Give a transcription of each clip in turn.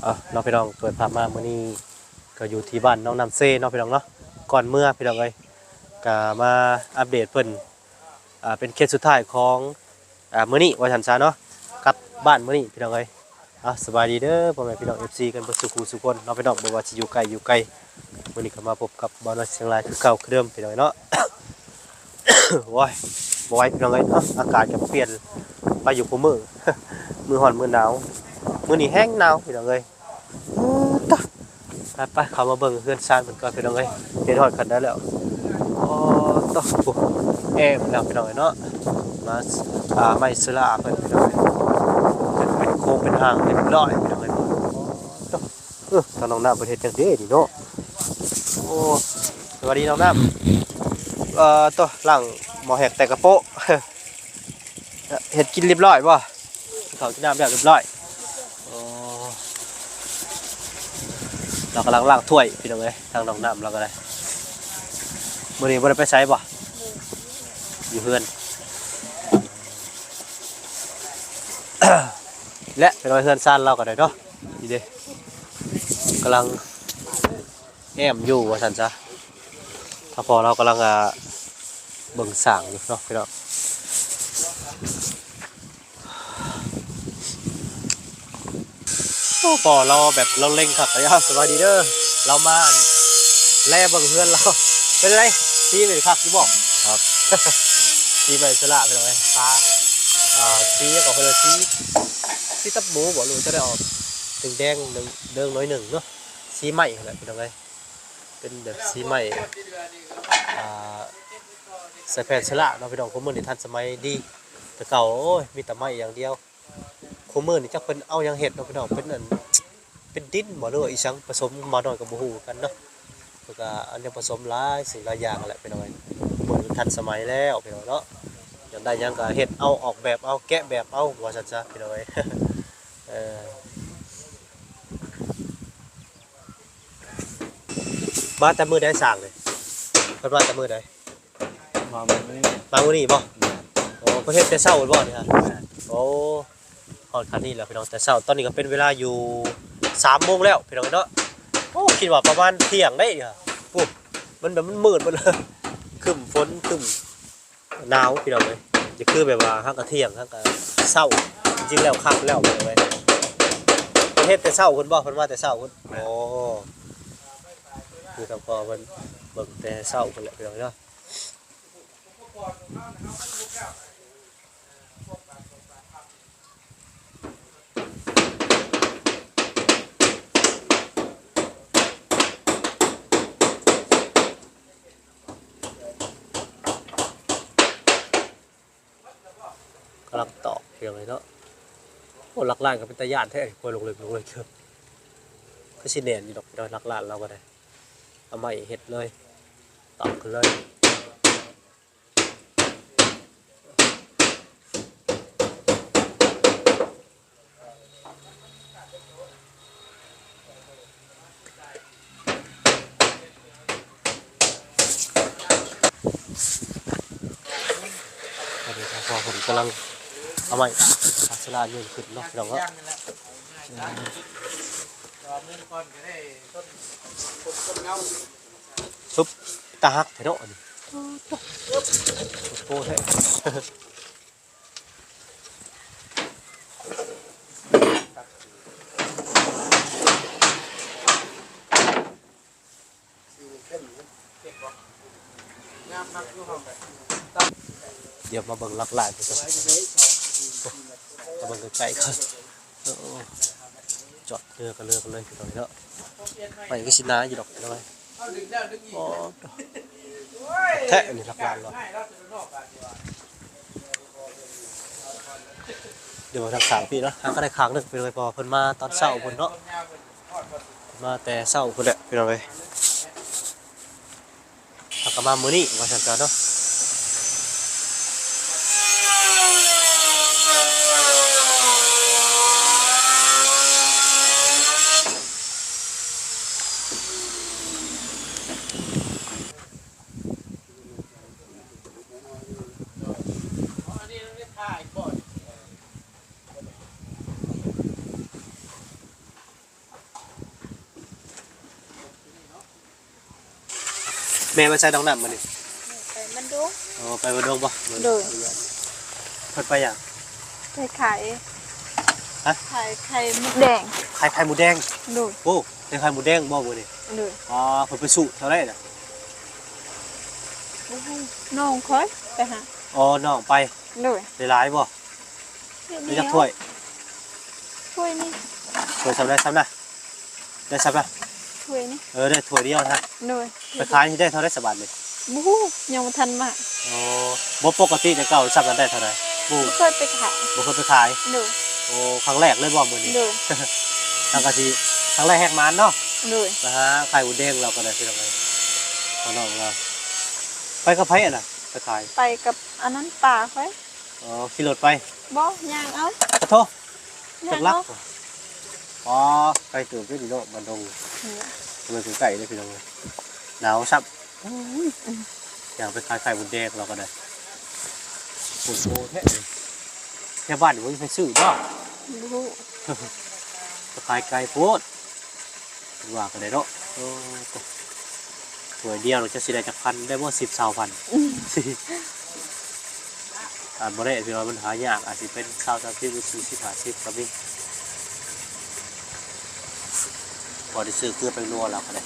ເອົາເນາະພີ່ນ້ອງ ເປີດພາບມາມື້ນີ້ກໍຢູ່ທີ່ບ້ານໜອງນ້ຳເຊເນາະພີ່ນ້ອງເນາະ. ກ່ອນເມືອພີ່ນ້ອງເອີຍ ກໍມາອັບເດດເພິ່ນ ອ່າ ເປັນເຂດສຸດທ້າຍຂອງ ອ່າ ມື້ນີ້ວ່າຊັ້ນຊະເນາະ ກັບບ້ານມື້ນີ້ພີ່ນ້ອງເອີຍ. ເອົາ ສະບາຍດີເດີພໍ່ແມ່ພີ່ນ້ອງ ເອັຟຊີ ກັນເບິດສູ່ຄູ່ສູ່ຄົນເນາະພີ່ນ້ອງ ບໍ່ວ່າຊິຢູ່ໃກ້ຢູ່ໄກ. ມື້ນີ້ກໍມາພົບກັບບ່າວນ້ອຍຊຽງລາຍຄືເກົ່າຄືເດີມພີ່ນ້ອງເນາະ. ໂອ້ຍ ບໍ່ໄຫວພີ່ນ້ອງເອີຍເນາະ ອາກາດກໍປ່ຽນໄປຢູ່ຄູ່ມື້ ມື້ຮ້ອນມື້ໜາວ ມື້ນີ້ແຮງໜາວພີ່ນ້ອງເອີຍ. ໂອ້ຕະ ໄປໆ ເຂົ້າມາເບິ່ງເຮືອນຊານເພິ່ນກ່ອນພີ່ນ້ອງເອີຍ ເຮັດຮອດຂັ້ນໃດແລ້ວ. ໂອ້ຕະ ໂອ້ ແອມແລ້ວພີ່ນ້ອງເອີຍເນາະ ມາ ອ່າ ໄມ້ເຊີລາເພິ່ນພີ່ນ້ອງເອີຍ ເປັນໂຄງເປັນຮ່າງຮຽບຮ້ອຍພີ່ນ້ອງເອີຍ. ໂອ້ຕະ ເອີ ທາງນ້ອງນ້ຳເພິ່ນເຮັດຫຍັງເດນີ້ເນາະ. ໂອ້ ສະບາຍດີນ້ອງນ້ຳ ເອີ ໂຕ ລ້າງໝໍ້ແຮກແຕ່ກະໂປະ ເຮັດກິນຮຽບຮ້ອຍບໍ່? ກິນເຂົ້າກິນນ້ຳແລ້ວຮຽບຮ້ອຍ. ໂອ້ ລາວກຳລັງລ້າງຖ້ວຍພີ່ນ້ອງເອີຍ ທາງນ້ອງນ້ຳລາວກໍໄດ້. ມື້ນີ້ບໍ່ໄດ້ໄປໃສບໍ່? ຢູ່ເຮືອນ ແລະ ໄປນອນເຮືອນຊານລາວກໍໄດ້ເນາະ. ນີ້ເດ້ ກຳລັງແອ້ມຢູ່ວ່າຊັ້ນຊະ ຖ້າພໍ່ລາວກຳລັງ ອ່າ ເບິ່ງສ້າງຢູ່ເນາະພີ່ນ້ອງ. ໂອ້ ພໍ່ລາວແບບລາວເລັ່ງຄັກເລີຍ. ສະບາຍດີເດີ ລາວມາແລເບິ່ງເຮືອນລາວ ເປັນໃດ ສີແມ່ນຄັກຢູ່ບໍ່? ຄັກ ສີໄມ້ເຊີລາພີ່ນ້ອງເອີຍ ຟ້າ ອ່າ ສີຫຍັງກໍເພິ່ນວ່າ ສີ ສີຕັບໝູບໍ່ ຫຼືຈະໄດ້ອອກແດງໆ ເດີງໆ ໜ້ອຍໜຶ່ງເນາະ ສີໄມ້ຫັ້ນແຫຼະພີ່ນ້ອງເອີຍ. ເປັນແບບສີໄມ້ ອ່າ ໃສ່ແຜ່ນເຊີລາເນາະພີ່ນ້ອງ. ຄູ່ມື້ນີ້ທັນສະໄໝດີ ແຕ່ເກົ່າ ໂອ້ຍ ມີແຕ່ໄມ້ຢ່າງດຽວ. ຄູ່ມື້ນີ້ຈັກເພິ່ນເອົາຫຍັງເຮັດເນາະພີ່ນ້ອງ ເປັນອັນ ເປັນດິນບໍ່ ຫຼືວ່າອີ່ຫຍັງປະສົມ ບ່າວນ້ອຍກໍບໍ່ຮູ້ຄືກັນເນາະ. ເພິ່ນກໍອັນຍັງປະສົມຫຼາຍສິ່ງຫຼາຍຢ່າງຫັ້ນແຫຼະພີ່ນ້ອງເອີຍ. ມື້ນີ້ມັນທັນສະໄໝແລ້ວພີ່ນ້ອງເນາະ ຢາກໄດ້ຫຍັງກໍເຮັດເອົາ ອອກແບບເອົາ ແກະແບບເອົາ ວ່າຊັ້ນຊະພີ່ນ້ອງເອີຍ. ເອີ ມາແຕ່ມື້ໃດຊ່າງນີ້? ເພິ່ນມາແຕ່ມື້ໃດ? ມາມື້ນີ້ ມາມື້ນີ້ບໍ່? ແມ່ນ ໂອ້ ເພິ່ນເຮັດແຕ່ເຊົ້າພຸ້ນບໍ່ນີ້? ແມ່ນ ໂອ້ ຮອດຂັ້ນນີ້ແລ້ວພີ່ນ້ອງ ແຕ່ເຊົ້າ. ຕອນນີ້ກໍເປັນເວລາຢູ່ສາມໂມງແລ້ວພີ່ນ້ອງເນາະ. ໂອ້ ຄິດວ່າປະມານທ່ຽງໄດ໋ນີ້ ໂອ້ ມັນແບບມັນມືດໝົດ ຄຶ້ມຝົນຄຶ້ມ ໜາວພີ່ນ້ອງເອີຍ. ຈະຄືແບບວ່າເຮົາກະທ່ຽງ ເຮົາກະເຊົ້າ ຈິງໆແລ້ວຄ່ຳແລ້ວພີ່ນ້ອງເອີຍ. ເພິ່ນເຮັດແຕ່ເຊົ້າພຸ້ນບໍ່? ເພິ່ນມາແຕ່ເຊົ້າພຸ້ນ. ໂອ້ ຄືທາງພໍ່ເພິ່ນເບິ່ງແຕ່ເຊົ້າພຸ້ນແຫຼະພີ່ນ້ອງເນາະ. ກຳລັງຕອກພຽງເລີຍເນາະ. ໂອ້ ຫຼັກລ້ານກໍເປັນຕາຢ້ານແທ້ ກວດລົງເລິກ ລົງເລິກ ຄືຊິແໜ້ນຢູ່ດອກ ຫຼັກລ້ານລາວກໍໄດ້ ເອົາໄມ້ເຮັດເລີຍ ຕອກຂຶ້ນເລີຍ. ຕອນນີ້ພໍ່ເພິ່ນກຳລັງເອົາໄມ້ ພາສາລາຍືນຂຶ້ນເນາະ ພີ່ນ້ອງເນາະ. ສຸບຕາຮັກແທ້ເນາະ ອັນນີ້ ໂອ້ໂຫ ແທ້. ດຽວມາເບິ່ງຫຼັກລ້ານ ມາເບິ່ງໃກ້ໆ ກ່ອນ. ໂອ້ ຈອດເລືອກເລືອກເລີຍພີ່ນ້ອງເນາະ. ໄປຄືຊິໜາຢູ່ດອກພີ່ນ້ອງເອີຍ. ໂອ້ ແທ້ ອັນນີ້ຫຼັກລ້ານເນາະ. ດຽວທາງຂ້າງພີ້ເນາະ ຫາກໍໄດ້ຂ້າງໜຶ່ງໄປເລີຍ ເພາະວ່າເພິ່ນມາຕອນເຊົ້າພຸ້ນເນາະ ມາແຕ່ເຊົ້າພຸ້ນແຫຼະພີ່ນ້ອງເອີຍ. ເຮົາກໍມາມື້ນີ້ວ່າຊັ້ນຊະເນາະ. ອັນນີ້ໄດ້ຖ່າຍບໍ່? ໂອ້ ແມ່ໄປໃສດອກນ້ຳມື້ນີ້? ໄປມັນດົງ. ອໍ ໄປມັນດົງບໍ່? ໂດຍ. ເພິ່ນໄປຫຍັງ? ໄປຂາຍ. ຮະ? ຂາຍໄຂ່ມົດແດງ. ຂາຍໄຂ່ມົດແດງ? ໂດຍ. ໂອ້ ໄດ້ໄຂ່ມົດແດງບໍ່ມື້ນີ້? ໂດຍ. ອໍ ເພິ່ນໄປສູ້ເທົ່າໃດນະ? ໂອ້ໂຫ ນ້ອງຂ້ອຍໄປຫາ. ອໍ ນ້ອງໄປ. ໂດຍ. ໄດ້ຫຼາຍບໍ່? ໄດ້ຈັກຖ້ວຍ? ຖ້ວຍນີ້ ຖ້ວຍສ່ຳໃດສ່ຳນະ? ໄດ້ສ່ຳນະ? ຖ້ວຍນີ້ ເອີ ໄດ້ຖ້ວຍດຽວນະ. ໂດຍ. ໄປຂາຍຊິໄດ້ເທົ່າໃດສະບາດນີ້? ບໍ່ຮູ້ ຍັງບໍ່ທັນມາ. ອໍ ບໍ່ ປົກກະຕິແຕ່ເກົ່າສ່ຳນັ້ນໄດ້ເທົ່າໃດ? ບໍ່ ບໍ່ເຄີຍໄປຂາຍ. ບໍ່ເຄີຍໄປຂາຍ? ໂດຍ. ໂອ້ ຄັ້ງແລກເລີຍບໍ່ມື້ນີ້? ໂດຍ. ທາງກະຊິ ຄັ້ງແລກແຮກໝານເນາະ. ໂດຍ. ໄປຫາຂາຍໝູແດງລາວກໍໄດ້ພີ່ນ້ອງເອີຍ ຂອງນ້ອງລາວ. ໄປກັບໃຜຫັ້ນນະ ໄປຂາຍ? ໄປກັບອັນນັ້ນ ປ້າຂ້ອຍ. ອໍ ຂີ່ລົດໄປ? ບໍ່ ຍ່າງເອົາ. ຂະໂທ ຍ່າງເອົາ. ອໍ ໄກເຕີບເດ້ນີ້ເນາະ ບ້ານດົງ. ໂດຍ. ທຳໄມຄືໃກ້ເດ້ພີ່ນ້ອງເອີຍ ໜາວຊ້ຳ. ໂອ້ຍ ອືມ ຍ່າງໄປຂາຍໄຂ່ມົດແດງລາວກໍໄດ້. ໂອ້ໂຫ ແທ້ ແຖວບ້ານນີ້ບໍ່ມີໃຜຊື້ບໍ່? ບໍ່ຮູ້ ໄປຂາຍໄກໂພດ. ວ່າກັນໄດ້ເນາະ. ໂອ້ ໂຕ ຖ້ວຍດຽວເຮົາຈະຊິໄດ້ຈັກພັນ ໄດ້ບໍ່ ສິບ ຊາວພັນ? ອືມ ອາດບໍ່ໄດ້ ຄືວ່າມັນຫາຍາກ ອາດຊິເປັນຊາວ ສາມສິບ ຫຼື ສີ່ສິບ ຫ້າສິບ ກໍມີ. ພໍໄດ້ຊື້ເກືອແປ້ງນົວແລ້ວກໍໄດ້.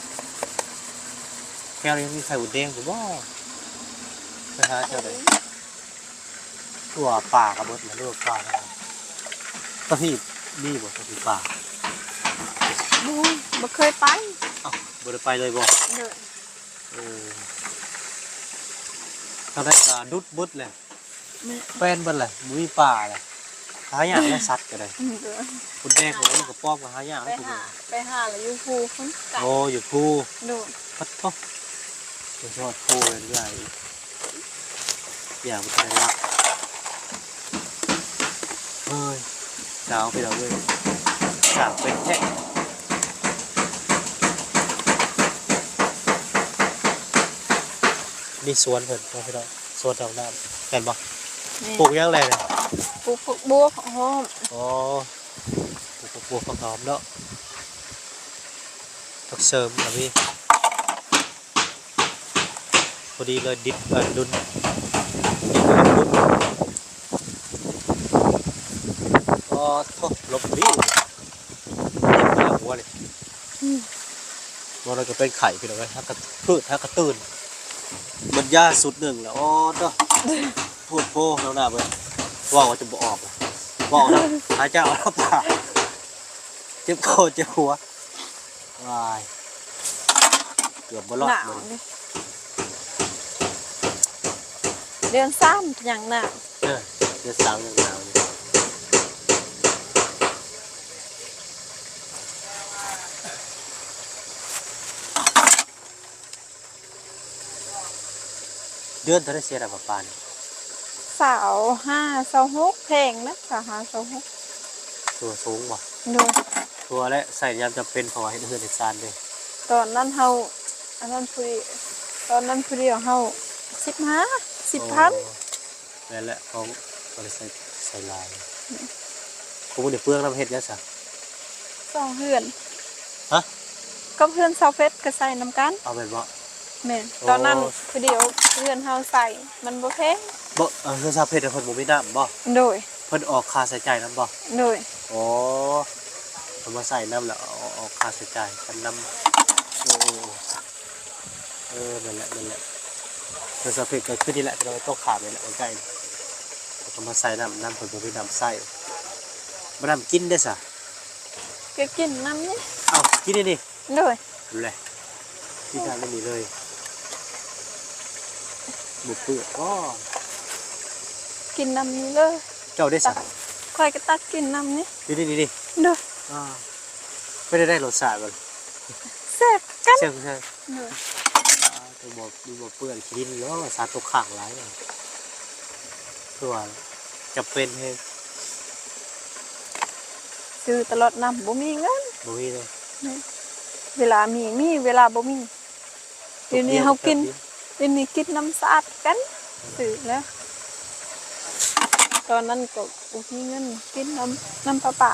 ແຖວນີ້ມີໄຂ່ມົດແດງຢູ່ບໍ່? ໄປຫາແຖວໃດ? ຕົວປາກະເບິດລະ ເລີກປາກະ. ຕະພີບມີບໍ່ ຕະພີບປາ? ບໍ່ ບໍ່ເຄີຍໄປ. ເອົ້າ ບໍ່ໄດ້ໄປເລີຍບໍ່? ໂດຍ. ເອີ ທາງໃດກະດຸດເບິດແຫຼະ. ແມ່ນ ແປນເບິດແຫຼະ ບໍ່ມີປາແຫຼະ. ຫາຍາກແຫຼະ ສັດກໍໄດ້. ໂດຍ. ມົດແດງ ໂດຍ ກະປອມກໍຫາຍາກ. ໄປຫາ ໄປຫາລະຢູ່ພູພຸ້ນ. ໂອ້ ຢູ່ພູ. ໂດຍ. ປະໂທ ໄປຮອດພູເລີຍ. ຢ່າງບໍ່ທັນໄດ້ລັກ. ເອີຍ ໜາວພີ່ນ້ອງເອີຍ ສ້າງເປັນແທ້. ມີສວນເພິ່ນເນາະພີ່ນ້ອງ ສວນດອກນ້ຳ ແມ່ນບໍ່? ແມ່ນ. ປູກຫຍັງແດ່ນີ້? ປູກຜັກບົວ ຜັກຫອມ. ອໍ ປູກຜັກບົວ ຜັກຫອມເນາະ ຜັກເສີມກໍມີ. ພໍດີເລີຍ ດິນ ເອີ ດຸນ ດິນກຳລັງດຸນ. ອໍ ໂທ້ ລົມດີ ເຈັບຫົວນີ້. ອືມ ບໍ່ນັ້ນກໍເປັນໄຂ້ພີ່ນ້ອງເອີຍ ຫາກະ ພືດຫາກະຕື່ນ. ເບິດຢາຊຸດໜຶ່ງແລ້ວ. ອໍ ໂທ້ ໂພດໂພ ນ້ອງໜ້າເບິ່ງ ເວົ້າວ່າຈະບໍ່ອອກ ເວົ້ານຳ ຫາຍໃຈອອກນຳປາກ ເຈັບຄໍເຈັບຫົວ. ວ້າຍ ເກືອບບໍ່ລອດ. ໜາວນີ້ ເດືອນສາມຍັງໜາວ. ເອີ ເດືອນສາມຍັງໜາວນີ້. ເດືອນເທົ່າໃດເສຍຄ່າປະປານີ້? ຊາວຫ້າ ຊາວຫົກ ແພງນະ ຊາວຫ້າ ຊາວຫົກ. ຖືວ່າສູງບໍ່? ໂດຍ. ຖືວ່າແຫຼະ ໃຊ້ຍາມຈຳເປັນ ເພາະວ່າເຮັດເຮືອນເຮັດຊານເດ້. ຕອນນັ້ນເຮົາ ອັນນັ້ນພໍດີ ຕອນນັ້ນຜູ້ດຽວເຮົາ ສິບຫ້າ ສິບພັນ. ອໍ ແມ່ນແຫຼະ ຂອງບໍ່ໄດ້ໃຊ້ ໃຊ້ຫຼາຍ. ອືມ ຂອງມື້ນີ້ເປືອງນຳເຮັດຫຍັງຊະ? ສ້າງເຮືອນ. ຮະ? ກັບເຮືອນຊາວເພັດກໍໃຊ້ນຳກັນ. ເອົາແມ່ນບໍ່? ແມ່ນ. ໂອ້ ຕອນນັ້ນຜູ້ດຽວເຮືອນເຮົາໃຊ້ມັນບໍ່ແພງ. ບໍ່ ເອີ ເຮືອນຊາວເພັດເພິ່ນບໍ່ມີນ້ຳບໍ່? ໂດຍ. ເພິ່ນອອກຄ່າໃຊ້ຈ່າຍນຳບໍ່? ໂດຍ. ໂອ້ ເພິ່ນມາໃຊ້ນຳແລ້ວ ອອກ ອອກຄ່າໃຊ້ຈ່າຍກັນນຳ. ເອີ ເອີ ເອີ ເອີ ແມ່ນແຫຼະ ແມ່ນແຫຼະ. ເຮືອນຊາວເພັດກໍຄືນີ້ແຫຼະ ເພິ່ນເອົາຕົກຂ້າມນີ້ແຫຼະ ໃກ້ໆ ເພິ່ນກໍມາໃຊ້ນ້ຳນຳ ເພິ່ນບໍ່ມີນ້ຳໃຊ້. ບໍ່ນ້ຳກິນເດ້ຊະ? ກໍກິນນ້ຳນີ້. ເອົ້າ ກິນນີ້? ໂດຍ. ແຫຼະ ກິນນ້ຳນີ້ເລີຍ ບໍ່ເປືອງບໍ່? ກິນນ້ຳນີ້ເລີຍ. ເຈົ້າເດ້ຊະ? ຂ້ອຍກໍຕັກກິນນ້ຳນີ້. ນີ້ໆໆ. ໂດຍ. ອ່າ ເປັນໄດ້ ລົດຊາດມັນ? ແຊບຄືກັນ. ແຊບຄືກັນ. ໂດຍ. ອ່າ ແຕ່ບໍ່ ມັນບໍ່ເປື້ອນຂີ້ດິນເນາະ ສາດຕົກຄ້າງຫຼາຍ ຄືວ່າຈຳເປັນແຮງ ຊື້ຕະຫຼອດນຳ ບໍ່ມີເງິນ ບໍ່ມີເລີຍ. ແມ່ນ ເວລາມີ ມີ ເວລາບໍ່ມີ. ດຽວນີ້ເຮົາກິນ ດຽວນີ້ກິນນ້ຳສະອາດຄືກັນ ຊື້ແລ້ວ. ຕອນນັ້ນກໍບໍ່ມີເງິນກິນນ້ຳ ນ້ຳປະປາ.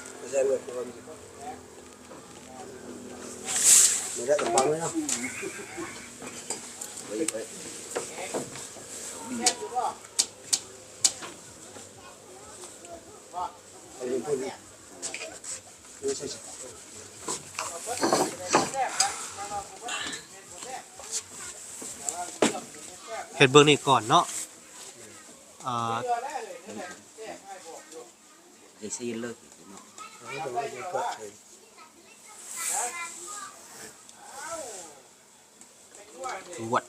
ເຮັດເບິ່ງນີ້ກ່ອນເນາະ ອ່າ ໄດ້ຊີນເລີຍເນາະ ຈວດ.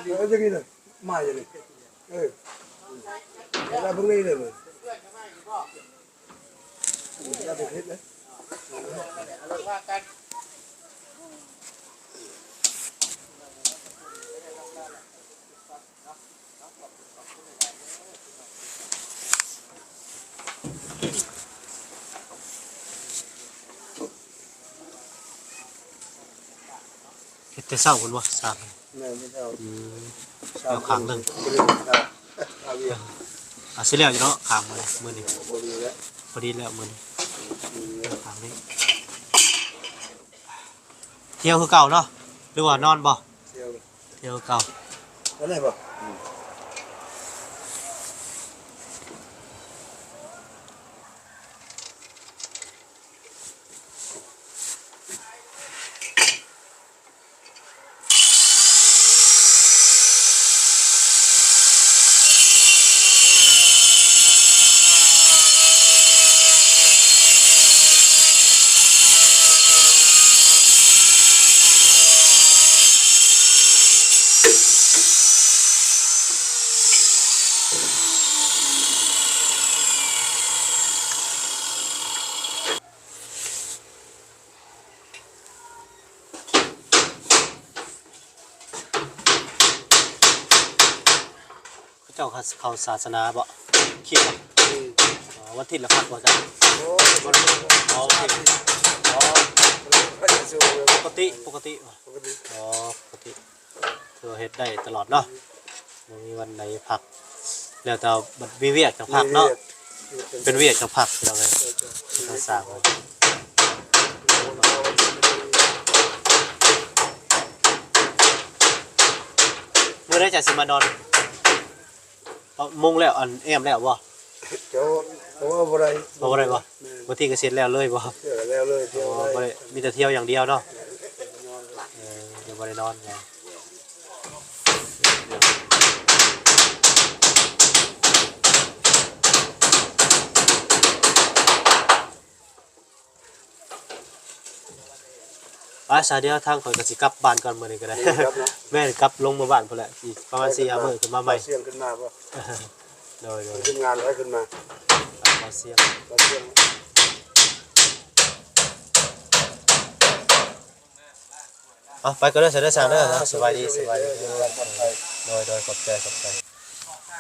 ເອີ ຢ່າງນີ້ນະ ມາຢ່າງນີ້ ເອີ ລະເບິ່ງນີ້ເດີ ຢ່າໄປເຮັດເດີ. ເຮັດແຕ່ເຊົ້າພຸ້ນບໍ່? ສາມ ແມ່ນແຕ່ເຊົ້າ ອືມ ສາມ ແລ້ວຂ້າງໜຶ່ງ ເອົາວຽກ ອາ ຊິແລ້ວຢູ່ເນາະ ຂ້າງມື້ນີ້ ມື້ນີ້ ພໍດີແລ້ວ ພໍດີແລ້ວມື້ນີ້ ອືມ ຂ້າງນີ້ ທ່ຽວຄືເກົ່າເນາະ ຫຼືວ່ານອນບໍ່? ທ່ຽວ ທ່ຽວຄືເກົ່າ ໄດ້ບໍ່? ອືມ. ເຂົາເຈົ້າເຂົ້າສາສະໜາບໍ່? ຄຣິດບໍ່? ອືມ ອໍ ວັນທິດລະພັກບໍ່ເຈົ້າ? ໂອ້ ອໍ ໂອເຄ ອໍ ປົກກະຕິ ປົກກະຕິບໍ່? ປົກກະຕິ ອໍ ປົກກະຕິ ຖືວ່າເຮັດໄດ້ຕະຫຼອດເນາະ ບໍ່ມີວັນໃດພັກ ແລ້ວແຕ່ບັດມີວຽກຈັ່ງພັກເນາະ ເປັນວຽກຈັ່ງພັກ ພີ່ນ້ອງເອີຍ ເຈົ້າ ເຈົ້າ ເຈົ້າ ທາງສ້າງ ມື້ໃດຈະຊິມານອນ? ມຸງແລ້ວ ອັນ ແອ້ມແລ້ວບໍ່? ເຈົ້າ ເອົາບໍ່ໄດ້ ເອົາບໍ່ໄດ້ບໍ່? ແມ່ນ ບາງທີກໍເສັດແລ້ວເລີຍບໍ່? ເສັດແລ້ວເລີຍ ອໍ ບໍ່ໄດ້ ມີແຕ່ທ່ຽວຢ່າງດຽວເນາະ ເອີ ຍັງບໍ່ໄດ້ນອນ ໄປຊະ ດຽວທາງຂ້ອຍກໍຊິກັບບ້ານກ່ອນມື້ນີ້ກໍໄດ້ ແມ່ນ ກັບລົງເມືອບ້ານພຸ້ນແຫຼະ ອີກປະມານສີ່ຫ້າມື້ຂຶ້ນມາໃໝ່ ເອົາສຽງຂຶ້ນມາບໍ່? ໂດຍໆ ທີມງານໃຫ້ຂຶ້ນມາ ເອົາສຽງ ເອົາສຽງ ເອົາ ໄປກ່ອນເດີ ສະບາຍດີ ສະບາຍດີ ໂດຍໆ ຂອບໃຈ ຂອບໃຈ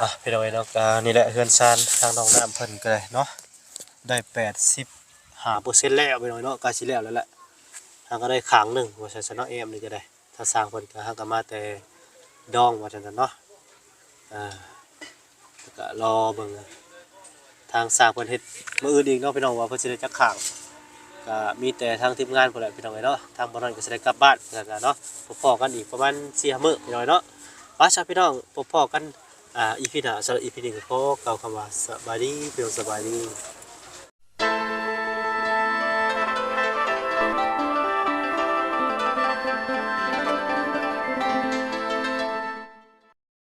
ອ່ະ ພີ່ນ້ອງເອີຍເນາະ ກະນີ້ແຫຼະ ເຮືອນຊານທາງນ້ອງນ້ຳເພິ່ນກໍໄດ້ເນາະ ໄດ້ແປດສິບຫ້າເປີເຊັນແລ້ວ ພີ່ນ້ອງເນາະ ໃກ້ຊິແລ້ວແລ້ວແຫຼະ ຫາກໍໄດ້ຂ້າງໜຶ່ງວ່າຊັ້ນຊະເນາະ ແອ້ມນີ້ກໍໄດ້ ທາງຊ່າງເພິ່ນກໍ ຫາກໍມາແຕ່ດອງວ່າຊັ້ນຊະເນາະ ອ່າ ແລ້ວກໍລໍເບິ່ງທາງຊ່າງເພິ່ນເຮັດມື້ອື່ນອີກເນາະ ພີ່ນ້ອງ ວ່າເພິ່ນຊິໄດ້ຈັກຂ້າງ ເ ກໍມີແຕ່ທາງທີມງານພຸ້ນແຫຼະພີ່ນ້ອງເອີຍເນາະ ທາງບ່າວນ້ອຍກໍຊິໄດ້ກັບບ້ານຄືກັນເນາະ ພົບພໍ້ກັນອີກປະມານສີ່ຫ້າມື້ພີ່ນ້ອງເອີຍເນາະ ໄປຊະພີ່ນ້ອງ ພົບພໍ້ກັນ ອ່າ ອີພີໜ້າ ສຳລັບອີພີນີ້ກໍຂໍກ່າວຄຳວ່າສະບາຍດີ ພີ່ນ້ອງ ສະບາຍດີ.